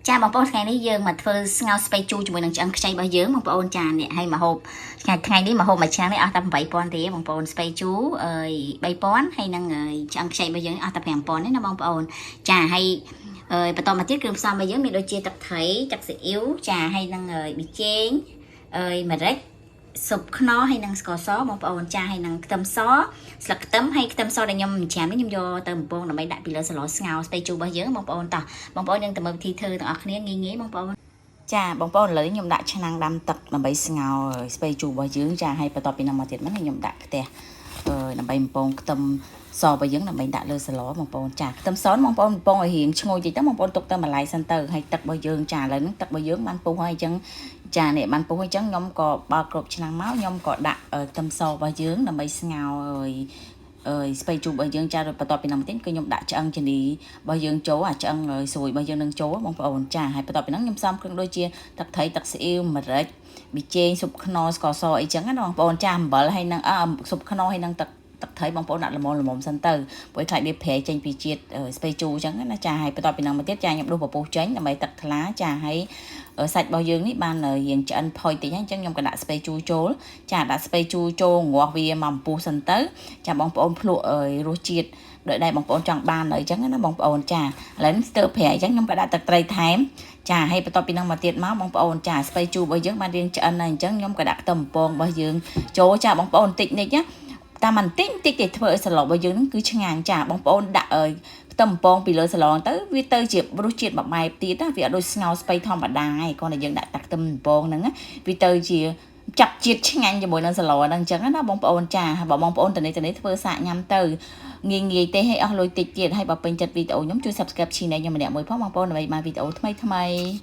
ចាបងប្អូនថ្ងៃនេះយើងមកធ្វើស្ងោរស្ពៃជូរជាមួយនឹងឆ្អឹងខ្ចីរបស់យើងបងប្អូនចានេះហើយមកហូបថ្ងៃថ្ងៃនេះមកហូបមួយឆ្នាំនេះអស់តែ8000ទេបងប្អូនស្ពៃជូរអើយ3000ហើយនឹងឆ្អឹងខ្ចីរបស់យើងអស់តែ5000ទេណាបងប្អូនចាហើយអើយបន្តមកទៀតគ្រឿងផ្សំរបស់យើងមានដូចជាទឹកត្រីទឹកស៊ីអ៊ីវចាហើយនឹងប៊ីចេងអើយម្រេចស៊ុបខ្នុរហើយនឹងស្ករសបងប្អូនចាហើយនឹងខ្ទឹមសស្លឹកខ្ទឹមហើយខ្ទឹមសដែលខ្ញុំច្រាមនេះខ្ញុំយកទៅបំពងដើម្បីដាក់ពីលើសម្លស្ងោរស្ពៃជូររបស់យើងបងប្អូនតោះ បងប្អូនយើងទៅមើលវិធីធ្វើទាំងអស់គ្នាងាយងាយបងប្អូនចាបងប្អូនឥឡូវខ្ញុំដាក់ឆ្នាំងដាំទឹកដើម្បីស្ងោរស្ពៃជូររបស់យើងចាហើយបន្ទាប់ពីនោះមកទៀតមកខ្ញុំដាក់ខ្ទះអឺដើម្បីបំពងខ្ទឹមសរបស់យើងដើម្បីដាក់លើសម្លបងប្អូនចាខ្ទឹមសបងប្អូនបំពងឲ្យរៀងឈ្ងុយតិចទៅបងប្អូនទុកទៅម្លាយសិនទៅហើយទឹករបស់យើងចាឥឡូវហ្នឹងទឹករបស់យើងបានពុះហើយអញ្ចឹងចានេះបានពុះហើយអញ្ចឹងខ្ញុំក៏បើកគ្របឆ្នាំងមកខ្ញុំក៏ដាក់ខ្ទឹមសរបស់យើងដើម្បីស្ងោរអើយអើយស្ពៃជូររបស់យើងចាបន្ទាប់ពីនោះមកទៀតគឺខ្ញុំដាក់ឆ្អឹងជំនីរបស់យើងចូលអាឆ្អឹងស្រួយរបស់យើងនឹងចូលបងប្អូនចាហើយបន្ទាប់ពីហ្នឹងខ្ញុំផ្សំគ្រឿងដូចជាទឹកត្រីទឹកស៊ីអ៊ីវម្រេចប៊ីចេងស៊ុបខ្នុរស្ករសអីចឹងណាបងប្អូនចាអំបិលហើយនឹងអឺស៊ុបខ្នុរហើយនឹងទឹកទឹកត្រីបងប្អូនដាក់ល្មមល្មមសិនទៅព្រោះខ្លាចវាប្រែចេញពីជាតិស្ពៃជូរចឹងណាចាហើយបន្ទាប់ពីហ្នឹងមកទៀតចាខ្ញុំដួសពពុះចេញដើម្បីទឹកថ្លាចាហើយសាច់របស់យើងនេះបានរៀងឆ្អិនផុយតិចហ្នឹងអញ្ចឹងខ្ញុំក៏ដាក់ស្ពៃជូរចូលចាដាក់ស្ពៃជូរចូលងាស់វាមកអំពុះសិនទៅចាបងប្អូនភ្លក់រសជាតិដោយដែលបងប្អូនចង់បានអីចឹងណាបងប្អូនចាឥឡូវនេះស្ទើរប្រៃអញ្ចឹងខ្ញុំក៏ដាក់ទឹកត្រីថែមចាហើយបន្ទាប់ពីហ្នឹងមកទៀតមកបងប្អូនចាស្ពៃជូររបស់យើងបានរៀងឆ្អិនហើយអញ្ចឹងខ្ញុំក៏ដាក់ខ្ទឹមបំពងរបស់យើងចូលចាបងប្អូនតិចនិចណាតាមបន្តិចបន្តិចទេធ្វើឲ្យសម្លរបស់យើងហ្នឹងគឺឆ្ងាញ់ចាបងប្អូនដាក់ឲ្យខ្ទឹមបំពងពីលើសម្លទៅវាទៅជារសជាតិមួយបែបទៀតណាវាអត់ដូចស្ងោរស្ពៃធម្មតាឯងគ្រាន់តែយើងដាក់តែខ្ទឹមបំពងហ្នឹងវាទៅជាចាប់ជាតិឆ្ងាញ់ជាមួយនឹងសម្លហ្នឹងអញ្ចឹងណាបងប្អូនចាបើបងប្អូនតនេះតនេះធ្វើសាកញ៉ាំទៅងាយងាយទេឲ្យអស់លុយតិចទៀតហើយបើពេញចិត្តវីដេអូខ្ញុំជួយ Subscribe Channel ខ្ញុំម្នាក់មួយផងបងប្អូនដើម្បីបានវីដេអូថ្មីថ្មី។